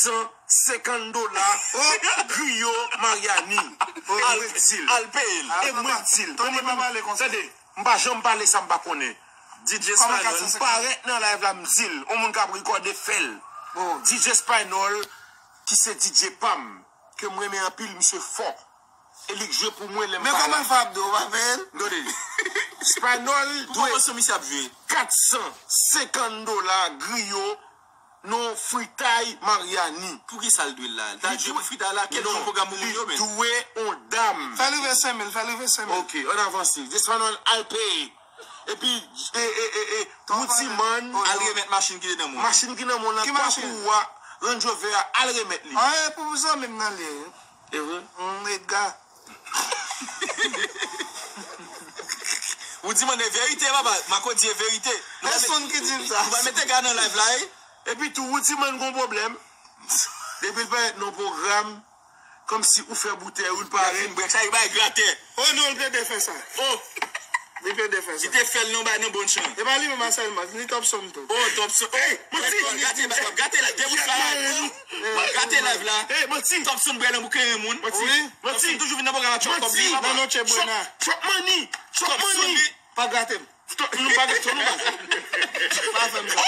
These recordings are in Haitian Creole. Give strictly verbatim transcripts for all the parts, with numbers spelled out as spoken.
san senkant dola Griyo Mariani. E mwen k di l. Al peye l. E mwen k di l. Tande, m pa janm pale sa m pa konnen. D J Espagnol, m parèt nan live la, m di l, yon moun k ap rekòde fè l. D J Espagnol, ki se D J pa m, ke m renmen anpil, misye fò. E li k jwe pou mwen lè m pa la. Men kòman l fè ap do, w pa peye l? Gade, Espagnol dwe kat san senkant dola Griyo nan fritay Mariani. Poukisa l dwe l la? L ta dwe pou fritay la, kèl jan pwogram pou moun yo menm? Li dwe yon dam. Fè l rive senk mil, fè l rive senk mil. Ok, ann avanse. Espagnol al peye. Epi, e, e, e, e, Rudiman. Al remèt machin ki te nan men w. Machin ki nan men w lan, twa kou a, Range Rover a, al remèt li. Ah, e pou zanmi m nan li ye. E vre? Mm, Edgar. Rudiman, e verite, papa. Marco di e verite. Pèsonn ki di m sa. Nou pral mete Edgar nan live la, wi. Epi tou, Rudiman gon pwoblèm. Depi l parèt nan pwogram, kòmsi ou fè boutèy ou, l parèt. Sa yo bay gratè. Oh non, l plede fè sa. Oh! Li plede fè sa. Li te fè l nan bay nan bon chan. E pa li menm sèlman, ni Topson tou. Oh, Topson. Hey, manti! Gate, gate, gate la, debout la. Gate live la. Hey, manti! Topson bwè nan bouke yon moun. Manti! Wi. Manti! Topson toujou vin nan pwogram la, tchòp kòb li, papa. Nan Noche Buena. Tchòp money! Tchòp money! Pa grate m. Tò, nou pa gen, tò, nou pa gen. Pa fè m sa.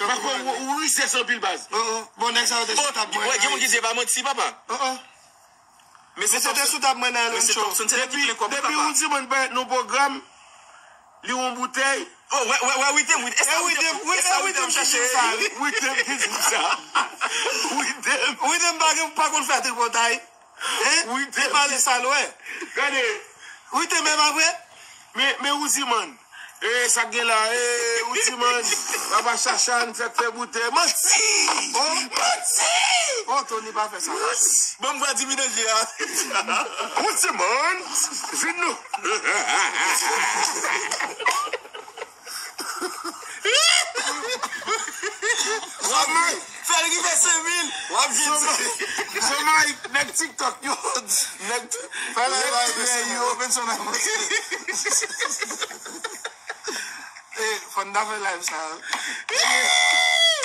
Marco, ou, ou rizèz anpil, baz. Oh, oh. Bon, nèg sa yo te sou tab mwen. Wè, gen moun ki di e pa manti, papa. Oh, oh. Men se te sou tab mwen nan Ellen Show. Depi, depi Rudiman parèt nan pwogram, li yon boutèy. Oh, wè, wè, wè, Withem, Withem, e sa Withem, Withem ki di m sa, wi. Withem ki di m sa. Withem. Withem pa gen, pa konn fè tripotay. Hein? Withem. Li pale sa l wè. Gade. Withem, e pa vre? Men, men Rudiman. E, sa k gen la, e, Rudiman. Papa Chacha, n fèk fè boutèy. Manti! Oh. Manti! Oh, Tony, pa fè sa. Manti! Bon, m pral di mennaj a. Rudiman, vin nou. Zomay, fè l rive senk mil. W ap vin. Zomay, nèg TikTok yo. Nèg, fè l rive senk mil yo. Eh, fò n ta fè live sa.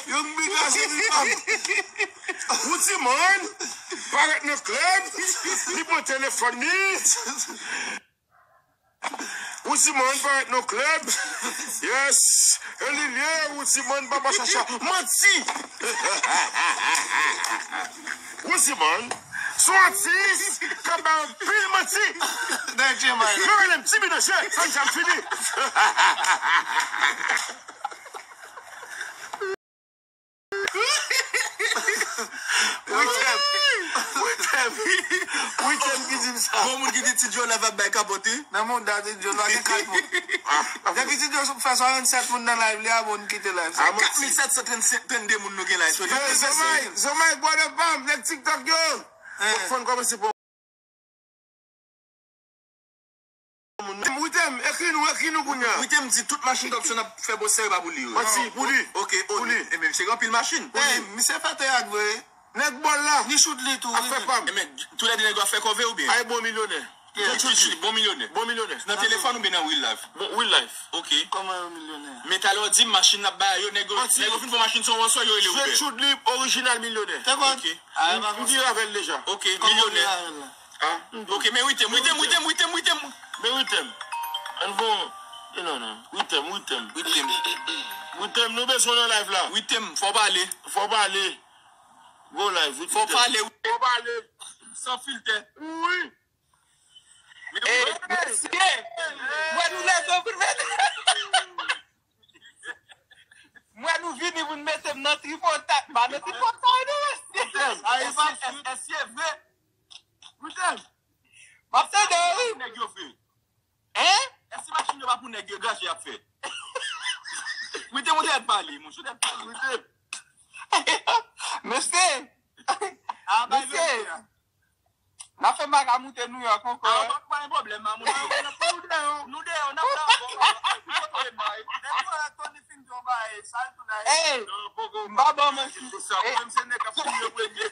Yo m bi klase li pa m. Rudiman parèt nan klèb, li pran telefòn li. Rudiman parèt nan klèb. Yes. E li l ye, Rudiman, Papa Chacha. Manti! Rudiman, se yon atis k ap bay anpil manti. Dèyè Jemay. Yo rele m Tibi Danje, sa m fini. Withem. Withem. Withem ki di m sa. Gon moun ki di Ti Djo live ap bay kapòt, wi. Nan mouda Ti Djo, l pa gen kat moun. Depi Ti Djo fè swasannsèt moun nan live li a, bon, n kite live sa. Kat mil sèt san trannsenk, trannde moun nou gen live. Zomay, Zomay, brother pa m, nèg TikTok yo. Fò n kòmanse pran Withem, ekri nou, ekri nou kounye a. Withem di tout machin Topson ap fè bòs sa yo pa pou li yo. Manti, pou li. Ok, pou li. E men misye gen anpil machin. Eh, misye fè teyat vre. Nèg bòl la. Ni Choudly tou, wi. Ap fè pa m. E men, toulède nèg yo ap fè kòve oubyen? Ay, bon milyonè. Bon milyonè. Bon milyonè. Nan telefòn oubyen nan real life? Bon, real life. Ok. Kòman yon milyonè? Men talè w di m machin n ap bay yo, nèg yo, nèg yo fin pran machin sou yon sò, yo rele Uber. Jwenn Choudly, orijinal milyonè. Te kwè? Ok. M, m viv avè l deja. Ok, milyonè. Ah, ok, men Withem, Withem, Withem, Withem, Withem. Men Withem. Ann fon. E non, non. Withem, Withem. Withem. Withem, nou bezwen w nan live la. Withem, fò w pale. Fò w pale. Go live, Withem. Fò w pale, Withem. Fò w pale. San filtè. Wi. E, mesye, mwen nou leve pou n mete. Mwen nou vini pou n mete m nan tripotay. Pa nan tripotay, non, mesye. Withem, èske, èske, èske vre? Withem. M ap tande w, wi. Nèg yo vre. Hein? Èske machin yo pa pou nèg yo, graje y ap fè? Withem, ou tèt pale, monchè, ou tèt pale. Withem. Mesye. Ah, bay mesye. N ap fè m pa ka moute New York ankò. Ah, pa, pa gen pwoblèm, mamoun. Nou deyò, nou deyò, n ap la. Nèg yo wè Tony fin di yon bagay, sa l tou la. Ey, m pa ban manti. Sa, mwen menm se nèg k ap fouye premye.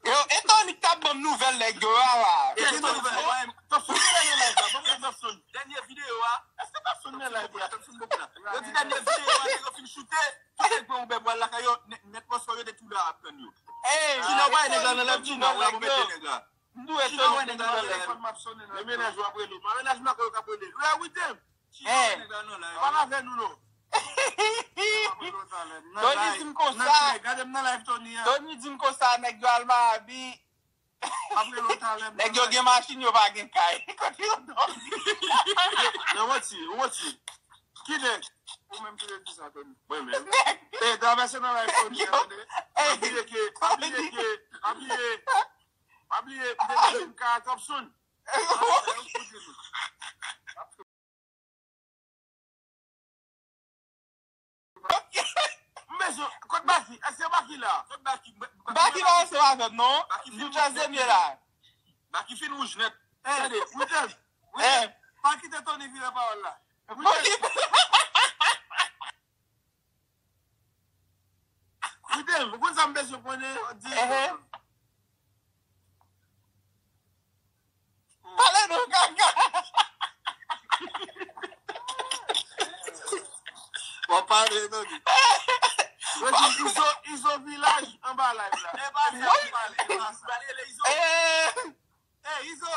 Yo, e Tony k t ap ban m nouvèl nèg yo a la. E Tony, Tony, Tony, Tony, Tony, dènye videyo a. Èske Topson nan live la? Topson nan live la. Yo di dènye videyo a, nèg yo fin choute. Tout nèg pran Uber pral lakay. yo, nèt, nèt Bòskò yo te tou la ap tann yo. Ey, Chino, wè nèg la nan lèv, Chino, wè mwen mete nèg la. M dwe Chino, wè nèg la nan lèv. Telefòn m ap sonnen, nèg la. Men mennaj w ap rele m. Men mennaj Marco yo k ap rele. Yo, Withem. Chino, wè nèg la nan live. Pale avè nou, non. Tony di m konsa. Gade m nan live, Tony, a. Tony di m konsa, nèg yo al Mayabi. Nèg yo gen machin, yo pa gen kay. Kote yo dòmi? Nan manti, ou manti. Ki nèg? Ou menm ki te di sa, Tony. Mwen menm. E, travèse nan live, Tony, tande. Pa bliye ke, pa bliye ke, pa bliye, pa bliye, m te mete m kay a Thompson. M bezwen, kot Baky? Èske Baky la? Kot Baky? Baky pa ansanm avè m, non. Li Tranzemye la. Baky fin wouj nèt. Tande, Withem, Withem, pa kite Tony vire pawòl la. Withem. Withem, ou konn sa m bezwen konnen? Di. Pale non, kaka. W ap pale, Tony. Yo di Izo, Izo vilaj anba live la. E pa sa, m pale, e pa sa. Pale, le Izo. Eh. Ey, Izo.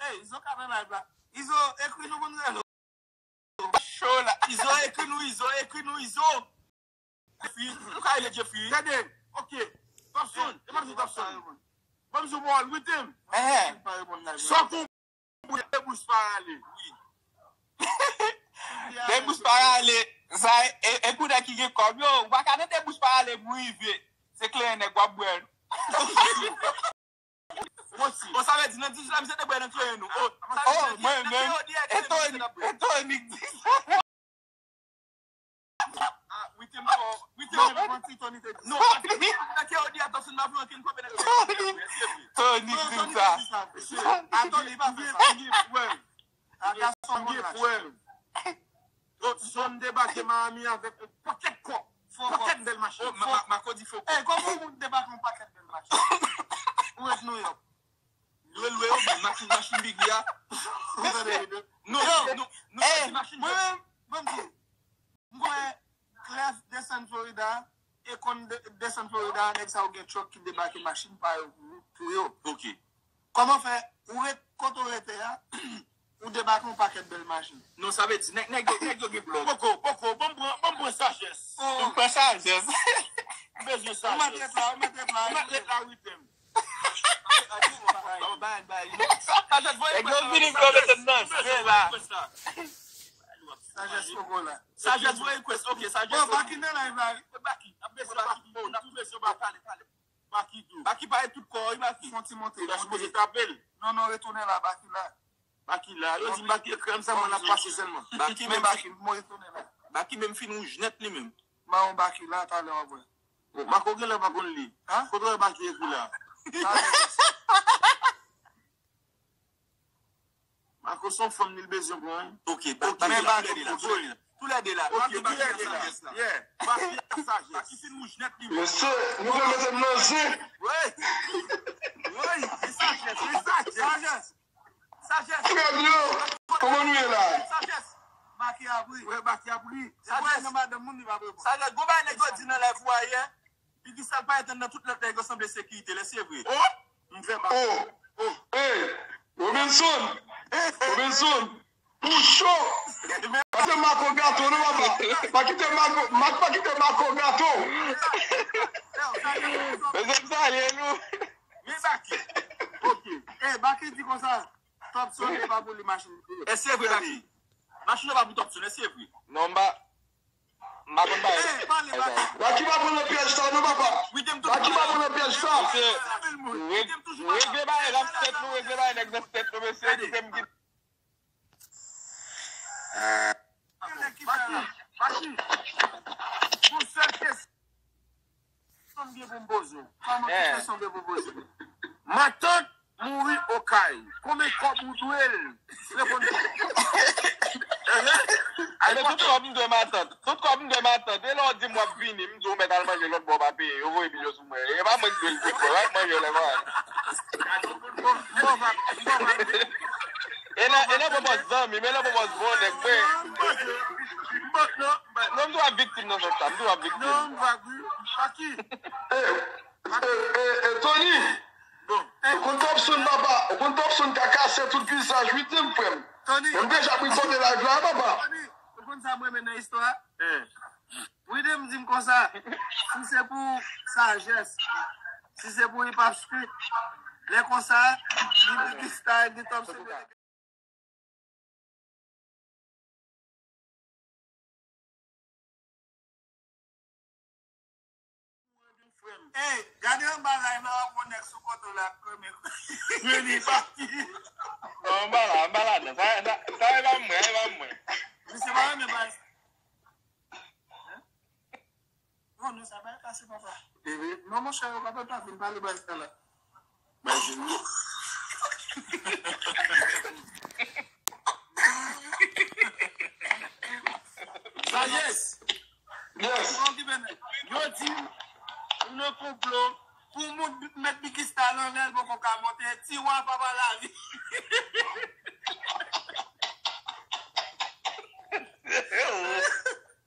Ey, Izo ka nan live la. Izo, ekri nou pou n rele w. Cho la. Izo, ekri nou, Izo, ekri nou, Izo. Jeffrey, nou ka rele Jeffrey. Tande, ok. Thompson, e pa di Thompson. Ban m sou pawòl, Withem. Eh. Sa w konn pou debous pa rale. Debous pa rale. Sa, e, e pou nèg ki gen kòb, yo, ou pa ka nan debous pa rale pou rive. Se kleren nèg w ap bwè. Bon, sa vle di, nan dij la, misye te bwè nan kleren nou. Oh, sa vle di, mwen menm, e Tony, e Tony k di sa. Ah, Withem fò, Withem fò. Non, nan K O D a, Thompson pa fè ankenn kòb nan K O D a, se vre. Tony k di sa. Ah, Tony pa fè sa. M gen prèv. Ah, gason gen prèv. Thompson debake Miami avèk yon pakèt kòb. Pakèt bèl machin. Oh, Ma-, Ma-, Marco di fo kòb. Ey, kòman yon moun debake yon pakèt bèl machin? Ou ret New York. Lwe, lwe, yo, men machin, machin Biggie a. Non, non, non, se machin mwen menm, bon, m di, m kwè Clef desann Florida, e konn de-, desann Florida, nèg sa yo gen truck ki debake machin pa yo pou, pou yo. Ok. Kòman fè, ou ret kote w rete a, ou debake yon pakèt bèl machin? Non, sa vle di, nèg, nèg yo, nèg yo gen blòk. Poko, poko, ban m pran, ban m pran sajès. Ban m pran sajès. M bezwen sajès. Ou mèt ret la, ou mèt ret la. Ou mèt ret la, Withem. Sajès voye request la. Sajès voye request la. Sajès voye request, ok, sajès. Bon, Baky nan live la, wi. Baky, ap bezwen Baky. Bon, n ap bezwen Baky. Pale, pale. Baky dou. Baky pa e tout kò, wi, Baky. Fon ti monte. Ou ta sipoze tape l. Non, non, retounen la, Baky la. Baky la. Yo di m Baky ekran m, sa mwen ap pase sèlman. Baky menm Baky, mwen retounen la. Baky menm fin wouj nèt li menm. Mawon Baky la, talè w ap wè. Bon, Marco genlè pa konn li. Hein? Kote w wè Baky ekri la? Talè. Marco se yon fanm li bezwen pran, wi. Ok, ba-, ok, Baky la, toulède la, toulède la. Toulède la. Ok, Baky la, toulède la. Sagesse la. Yeah. Baky la, sagesse. Baky fin wouj nèt li menm. Mesye, nou te mete m nan zen. Wi. Wi, e sagesse, e sagesse. Sagesse. Sagesse. Frè m yo, kòman nou ye la? Sagesse. Baky ap ri. Wi, Baky ap ri. Sagesse. Nan madanm moun li pa reponn. Sagesse, gon bagay nèg yo di nan live ou a yè. Biggie sa l pa etann nan tout lòt nèg yo sanble sekirite, lè se vre. Oh! M fè bak. Oh! Oh! Hey! Robinson! Robinson! Ou cho! Pa kite Marco gato non, papa! Pa kite Marco, Marc pa kite Marco gato! Mezanmi, salye nou! Men Baky. Ok. Eh, Baky di konsa, Top Son te pa pou li machin. E se vre, Baky. Machin nan pa pou Top Son, e se vre. Non, m pa, m pa konn bagay. Eh, pale, Baky. Baky pa pran nan pyèj sa, non, papa. Baky pa pran nan pyèj sa. Mesye, regle bagay nan tèt nou, regle bagay nèg nan tèt nou, mesye, kite m, kite. Baky, Baky. Pou sèl kesyon. Kesyon m gen pou m poze w. Kòman, ki kesyon m gen pou m poze w? Matant mouri Okay. Konbyen kòb ou dwe l? Reponn mwen. Enben, tout kòb m dwe matant. Tout kòb m dwe matant. E lè w di m w ap vini, m di w mèt al manje lòt bò, w pa peye. Yo voye bil yo sou mwen. E pa mwen ki dwe l tout kòb. W ap manje lè mwen. E lè, e lè pwopòz zanmi, men lè pwopòz bon nèg, mwen. Non, m tou ap viktim nan sens sa. M tou ap viktim. Aki. E, e, e, e, Tony. Bon. Ou konn Topson, papa? Ou konn Topson ka kase tout vizaj wi, di m, frè m. Tony. Mwen deja pran kote live la, papa. Tony, ou konn sa mwen renmen nan istwa? Wi, di m, di m konsa. Si se pou sajès, si se pou hip hop street, lè konsa, ni Biggie Star, ni Topson. Ey, gade anba live la, w ap wè nèg sou kote w la ap kòmen. Rene pati. Non, anba la, anba la, non. Sa, sa, sa e pa mwen, e pa mwen. Misye pa renmen bay sa. Hein? Non, non, sa bay kase, papa. Non, monchè, yo pa pèp la vin pale bay sa la. Bay Jimmy. Sagesse. Yes. Yo di m, ou nan konplo, pou moun met Biggie Star anlè, l poko ka monte, ti wa papa lavi.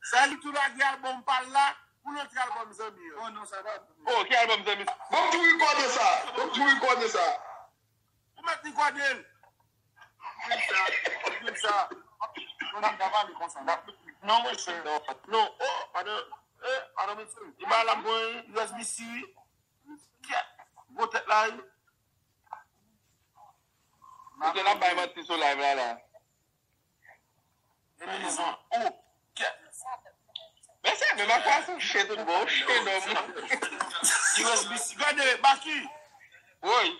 Sa li tou lage albòm pa l la, pou lòt albòm zanmi an. Oh non, sa pa bon. Oh, ki albòm zanmi? Bon, tou rekòde sa. Bon, tou rekòde sa. Ou mèt rekòde l. Di m sa, di m sa. Non, n ap pale konsa. Non, monchè. Non, oh, madan, eh, madan Wilson. Li ba la mwen U S B C, wi. Kèt. Gwo tèt la, wi. Misye la bay manti sou live la, la. Eminezon. Oh, kèt. Men se menm afè a, se chen tout bon, chen dòm. U S B C. Gade, Baky. Woy.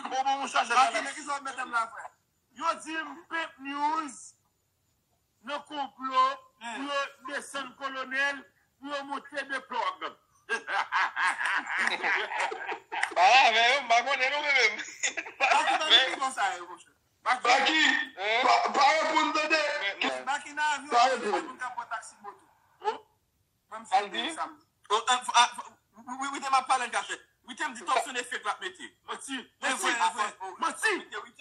Bon, bon, mon chaje la. Baky, men ki sa w mete m la, frè? Yo di m Pimp News nan konplo pou yo desann Kolonèl, pou yo monte de plòg. Pale avè yo, m pa konnen nou menm. Baky, pa mete konsa, yo, monchè. Baky, pa, pa reponn tande. Baky nan avyon, pa reponn. Moun k ap pran taksi moto. Oh. Mwen m fin peye sa. Oh, ah, ah, wi, wi, wi, te m ap pale an kachèt. Wi, te m di Topson e fake l ap mete. Manti. Men vre, vre. Manti.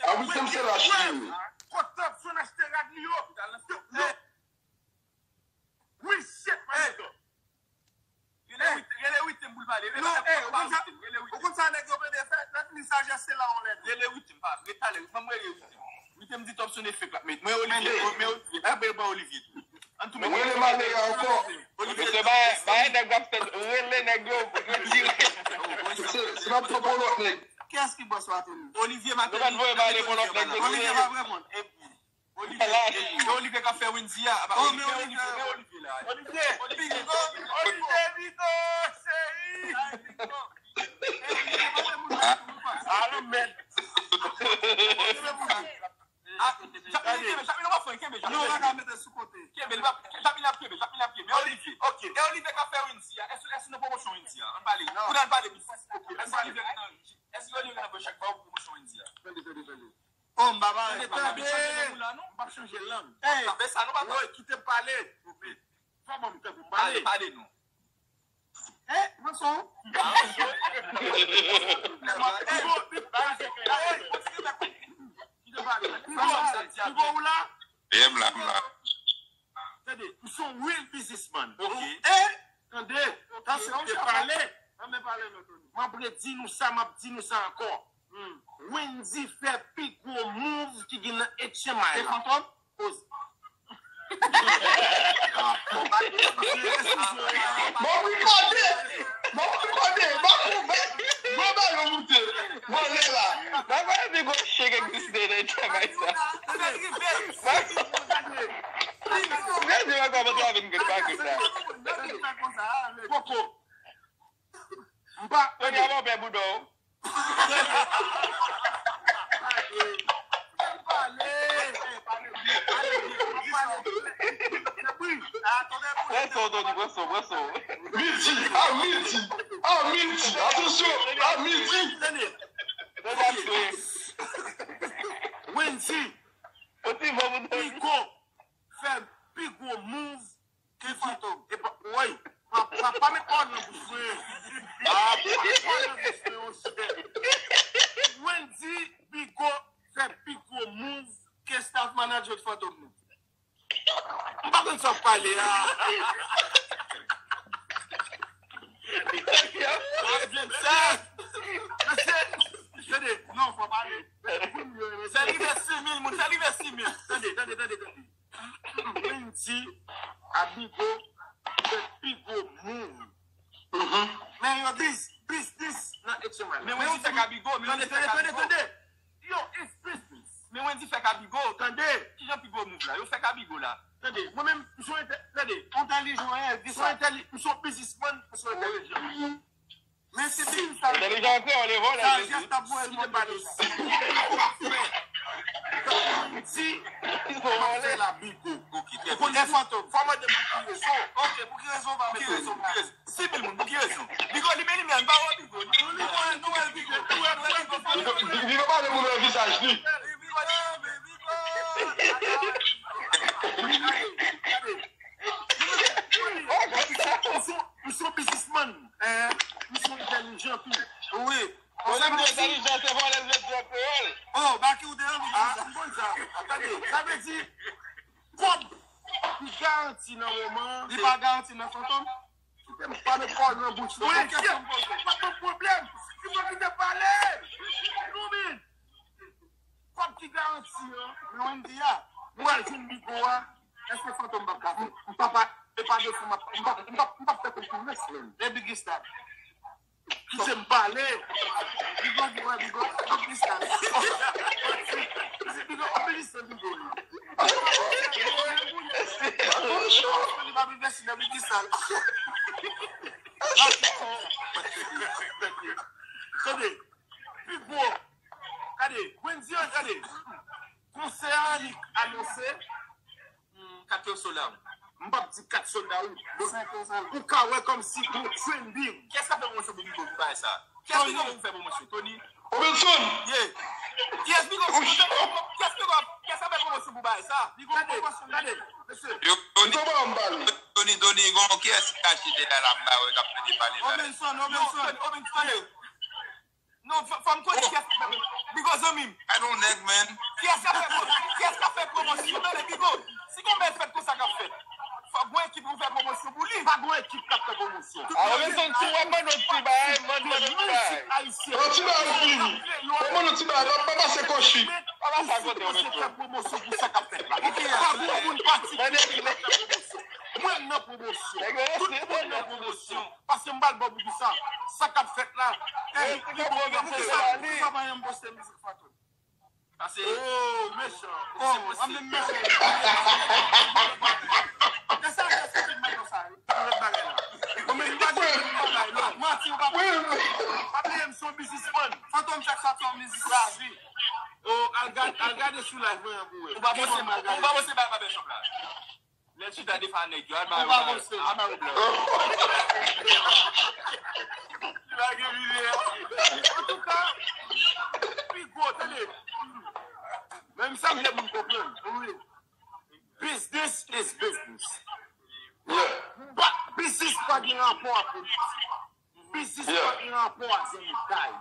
Ah, wi, te m se lach li. Kot Topson achte rad li yo? Yo, yo. Wi, shit, man. Rele Withem pou l pale. Non, eh, ou konn sa, ou konn sa nèg yo plede fè? Lè fini sajès se la on lè. Rele Withem, pa, rele talè, ban m rele Withem. Withem di Topson e fake la. Men, men Olivier, men Olivier, apre ban Olivier tou. Ann tou, men rele malere a ankò. Olivier, se ba, ba nèg ap fè, rele nèg yo, retire. Se, se n ap pran pou lòt nèg. Kiyès ki bòs la, Tony? Olivier Martelly. Nou pa voye pale pou lòt nèg. Olivier pa reponn. Olivier, e Olivier k ap fè Wendy a. Oh, men Olivier, men Olivier la. Olivier, Olivier, Olivier, Olivier, Olivier, cheri. Alo, mèd. Kenbe, Jamil, kenbe, Jamil, w ap fè, kenbe, Jamil. Non, w pa ka mete sou kote. Kenbe, li pa, Jamil ap kenbe, Jamil ap kenbe. Men Olivier. Ok. E Olivier k ap fè Wendy a. Èske, èske nan pwomosyon Wendy a? Ann pale. Pou n al pale. Ok, ann pale. Èske Olivier nan, èske Olivier nan chak fwa pou pwomosyon Wendy a? Tande, tande, tande. Oh, m pa pale. Tande, tande. M p ap chanje lang. Ey, woy, kite m pale. Fò ban m tan pou m pale. Pale, pale non. Ey, mwen son. Kite m pale. Pigo, ou la? M la, m la. Tande, m son real businessman. Ok. E, tande, tansi te pale. M ap redi nou sa, m ap di nou sa ankò. Wendy fè pi gwo move ki gen nan H M I la. E Fantom? Oz. Bon, rekòde! Bon, rekòde! Bon, bon, bon, bon, moute! Bon, lè la! Mwen kwè pi gwo chen ki egziste nan H M I sa. Mwen di mwen kòman travay vin grenn pa grenn la. Poko. M pa. Tony a bon pè bouda w. Pran son, Tony, pran son, pran son. Midi, a midi, a midi, atansyon, a midi. Wendy, Pico fè pi gwo move. Ki Fantom? E pa, woy, pa, pa, pa met pawòl nan bouch mwen. Pa met pawòl nan bouch mwen, monchè. Wendy Bigo fè pi gwo move ke staff manager Fantom nan. M pa konn sa w ap pale a. Mesye, mesye, tande, non, fò pale. Fè l rive sis mil moun, fè l rive sis mil. Tande, tande, tande, tande. Wendy, Abigo, fè pi gwo move. Men yo biz, biznis nan H M I. Men Wendy fè k Abigo, men Wendy fè k Abigo. Tande, tande, tande, tande. Yo, it's business. Men Wendy fè k Abigo. Tande. Kijan pi gwo move la? Yo fè k Abigo la. Tande, mwen menm, m son entè-, tande. Entèlijan, eh, di sa. M son entèli-, m son biznisman, m son entèlijan. Men se biznis sa. Entèlijan kreyòl e vòlè. Sa jès t ap voye l mande de sa. Si m ap fè la Bigo. Ok, trè byen. Ou konnen Fantom. Fò mande m pou ki rezon. Ok, pou ki rezon w pa mete rezon pou ki rezon? Sis mil moun, pou ki rezon? Bigo, limen limyè, n pa wè Bigo. Nou limen, nou wè Bigo. Nou wè Bigo. Bigo pa vle pou nou wè vizaj li. Bigo, Bigo. M se yon biznisman. M se yon entèlijan tou. Wi. Ou se entèlijan, se vòlè, se kreyòl. Oh, Baky, ou te anvi di sa. M konn sa. Tande, sa vle di, kòb ki garanti nan moman an. Li pa garanti nan Fantom? Kite m pale kòl nan bouch mwen. Wi, kèsyon m poze. Pa gen pwoblèm. Si mwen kite pale. Nou menm. Kòb ki garanti an, nan Wendy a, pou al jwenn Bigo a, èske Fantom p ap ka fè? M p ap, e pa de fou, m ap, m p ap, m p ap, m p ap fè konplimans menm. E Big Star. Kite m pale. Bigo, Bigo, Bigo, Big Star. Bigo, Big Star, Bigo. Li pa vin vèsi nan Big Star. Tande. Pi gwo. Gade, Wendy an, gade. Konsè a, li anonse, hmm, kat sold out. M p ap di kat sold out. Donk, ou ka wè kòmsi gon trending. Kiyès k ap fè pwomosyon pou Bigo pou bagay sa? Kiyès Bigo pou fè pwomosyon? Tony? Robinson! Yeah. Kiyès Bigo? Kiyès Bigo? Kiyès k ap fè pwomosyon pou bagay sa? Bigo, gade, gade, mesye. Yo, Tony, Tony, Tony, gon kiyès ki kache dèyè la, m pa wè k ap plede pale la. Robinson, Robinson. Yo, Tony, Robinson, tande. Non, fò, fò m konnen kiyès k ap fè. Bigo zanmi m. I don't nèg, man. Kiyès k ap fè pwo-, kiyès k ap fè pwomosyon? Tande, Bigo, si gon bèl fèt konsa k ap fèt, fò gon ekip pou fè pwomosyon pou li. Pa gon ekip k ap fè pwomosyon. A, Robinson, si w ap ban nou ti bagay, ban nou ti bagay. Yon ti bagay pou fini. Ban nou ti bagay, pa, pa pase kòchi. Pa pase kote, Robinson. Fè pwomosyon pou sa k ap fèt la. Pa gon moun patikilye k ap fè pwomosyon. Mwen, m nan pwomosyon. Tout moun nan pwomosyon. Paske m pral ba w poukisa. Sa k ap fèt la. Ey, Bigo, poukisa, poukisa pa janm poste mizik Fantom? Paske, oh, mechan. Oh, se posib. Mwen menm mechan. Lè sa, lè sa, se tout mechan sa, wi. Tout lòt bagay la. Mwen menm, m pa gen, m pa bay lòt. Manti, ou pa bay lòt. Pa bliye, m se yon biznisman. Fantom chak sa, se yon mizik lavi. Oh, al gad-, al gade sou live mwen an pou wè. Ou pa poste, ou pa poste bay Babel Shop la. Lè l chita defann nèg yo, al ba yo, al ba yo blan. Li pa gen milye. Antouka, pi gwo, tande. Men m sanble moun konprann. Wi. Business is business. Yeah. Ba-, biznis pa gen rapò ak politik. Biznis pa gen rapò ak zanmitay.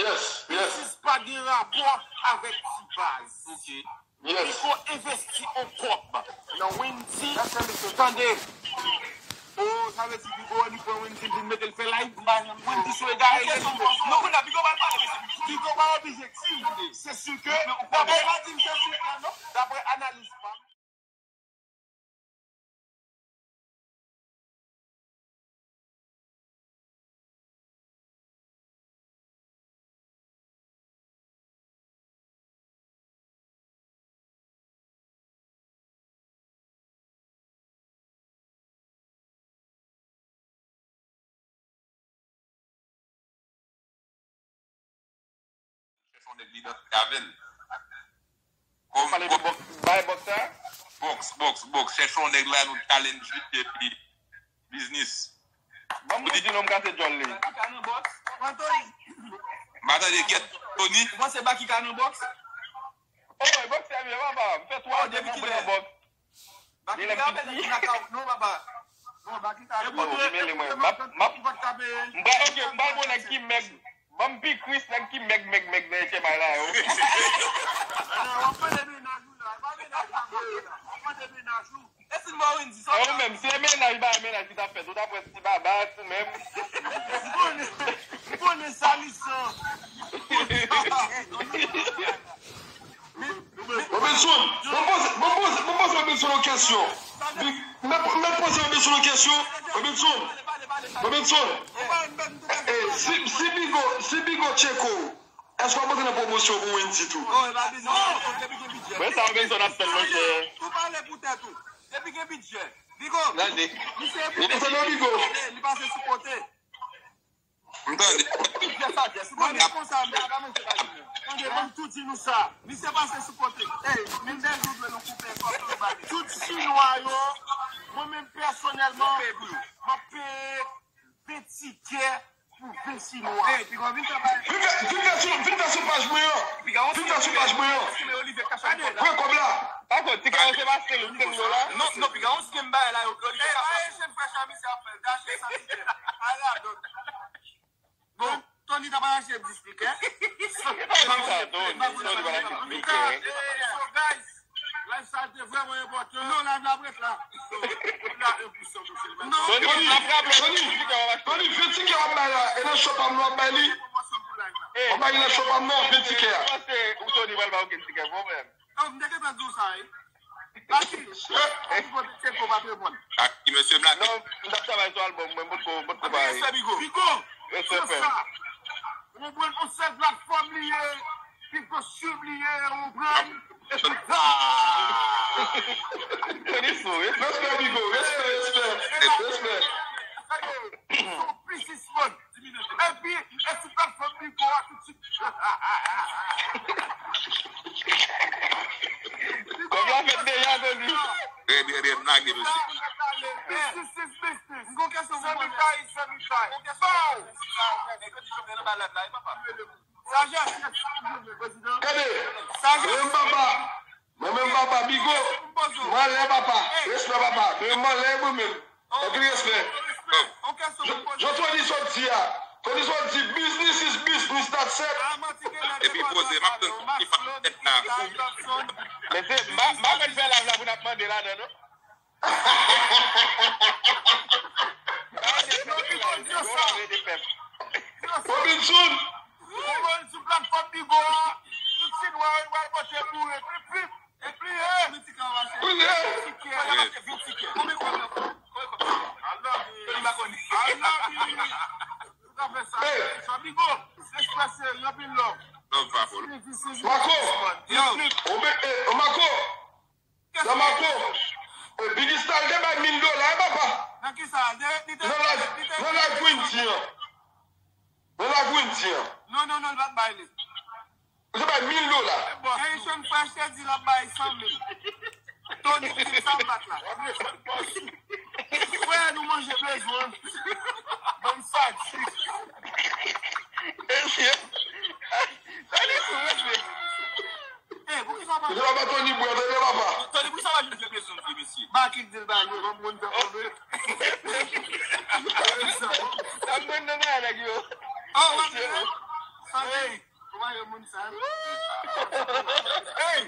Yes, yes. Biznis pa gen rapò avèk ti baz. Ok. Yes. Li ko envesti on kòb nan Wendy. Tande. Oh, sa vle di Bigo li pran Wendy vin mete l fè live. Wendy sou egare. Non, kounye a Bigo pa pale, mesye. Bigo pa oblije di. Se si ke. Daprè, pa di m se si ke, non. Daprè analiz pa m. Chèche yon nèg li danse avè l. Kòm, pale de kòm bòks, bay bòks sa? Bòks, bòks, bòks. Chèche yon nèg la, nou challenge li, epi biznis. Ban m di non m kase djòl li. Baki ka nan bòks. M pa tande, kèt, Tony. Ou panse Baki ka nan bòks? Oh, bòks sèvi, papa. M fè twa zan nan bòks. Baki ka fè nèg ki nan kawou, non, papa. Non, Baki ka. Epi tou, mele mwen. M ap, m ap, m ba, ok, m ba bon nèg ki mèg. Ban m pi Chris nèg ki mèg, mèg, mèg nan H M I la yo. W ap mande mennaj ou la. E pa mennaj la, w ap mande mennaj ou. E si l ba w Wendy, sa w ap fè? Ou menm, se mennaj, ba mennaj ki t ap fèt. Ou t ap wè ti baba, ou menm. M konnen, m konnen. yon kesyon. Bi- Mwen mwen poze Robinson yon kesyon. Robinson, Robinson, eh, eh, si, si Bigo, si Bigo tcheke w, èske w ap antre nan pwomosyon pou Wendy tou? Mwen sa Robinson ap tann, monchè. Ou pale pou tèt ou. Depi gen bidjè. Bigo. Misye li pase sou kote. Li pase sou kote. M tande. Bidjè sajès. Ou konn konsa, m pa ka manje pa li. Tande, ban m tou di nou sa. Misye pase sou kote. Ey, menm de jou dwe nou koupe kòb nou bale. Tout Chinwa yo, mwen menm pèsonèlman, m ap peye ven tikè pou ven Chinwa. Ey, Bigo, vin fè bagay. Vin fè, vin fè sou, vin fè sou paj mwen an. Vin fè sou paj mwen an. Pran kòb la. Pa kont, tikè yo se pa senk, senk dola. Non, non, piga yon skem bay la, yo, yo li fè sa. Ey, pa Asian Fresh a misye ap fè, dache san tikè. Ala, donk. Bon, Tony ta pa achte dis tikè. Tony ta, Tony, Tony pa achte dis tikè. So, guys, live sa te vrèman enpòtan. Non, live la ap ret la. So, la, en pou san pou sèlman. Non. Tony, Tony, Tony, ven tikè w ap bay la, e nan shop a m nou ap bay li. W ap bay li nan shop a m nan, ven tikè a. Ou panse ou Tony pral ba w okenn tikè, bon, menm. Oh, m te gentan di w sa, wi. Bati, ou pote tcheko pa t reponn. Ak ki mesye m la? Non, m t ap travay sou albòm mwen, m potko, m potko pare. Respè, Bigo. Bigo, respè, frè m. Ou konprann, on sèl platfòm li ye, Bigo swiv li ye, ou konprann? Epi, ah! Tony fou, wi. Respè, Bigo, respè, respè, respè. Son businessman. Epi, e sou platfòm Bigo a tout swit. Kòb la fèt deja, Tony. Trè byen, byen, m lage, mesye. Business is business. M gon kesyon pou mwen. Sanitay, sanitay. Bow! Sajès. Gade, mwen menm papa, mwen menm papa, Bigo, mwen lè papa, respè papa, mwen menm mwen lè mwen menm. Anpil respè. Jan Tony sot di a, Tony sot di business is business, that's it. Epi poze, m ap tann ki pa tèt la. Mesye, m pa, m pa konn fè live la pou n ap mande ladan, non. Robinson, ou wè l sou platfòm Bigo a, tout Chinwa yo pral pote boure, plip, plip. Epi, eh, plizyè. Konbyen kòb? Konbyen kòb? Tony pa konnen. Ou ka fè sa. Hey. Sa Bigo, respè, seri, anpil love. Love, papa. Marco, ou men, eh, Marco, Marco, eh, Biggie Stalin te bay mil dola, eh, papa. Nan ki sa? Nan live, nan live Wendy an. Nan live Wendy an. Non, non, non, li pa t bay li. Misye bay mil dola. Bon, Haitian Fresh te di l ap bay san mil. Tony di l sa bat la. Frè, nou manje bezwen. Bann sadik. Mesye. Tony fou, mesye. Eh, poukisa pa... Misye pa ba Tony bwè, tande papa. Tony, poukisa pa jwenn vye bezwen vye mesye? Ba ki di l ba nou, ban moun fè konbe. Sa m pran nan nèg yo. Oh, w ap di sa. Hey. Ou pa yon moun sa. Hey!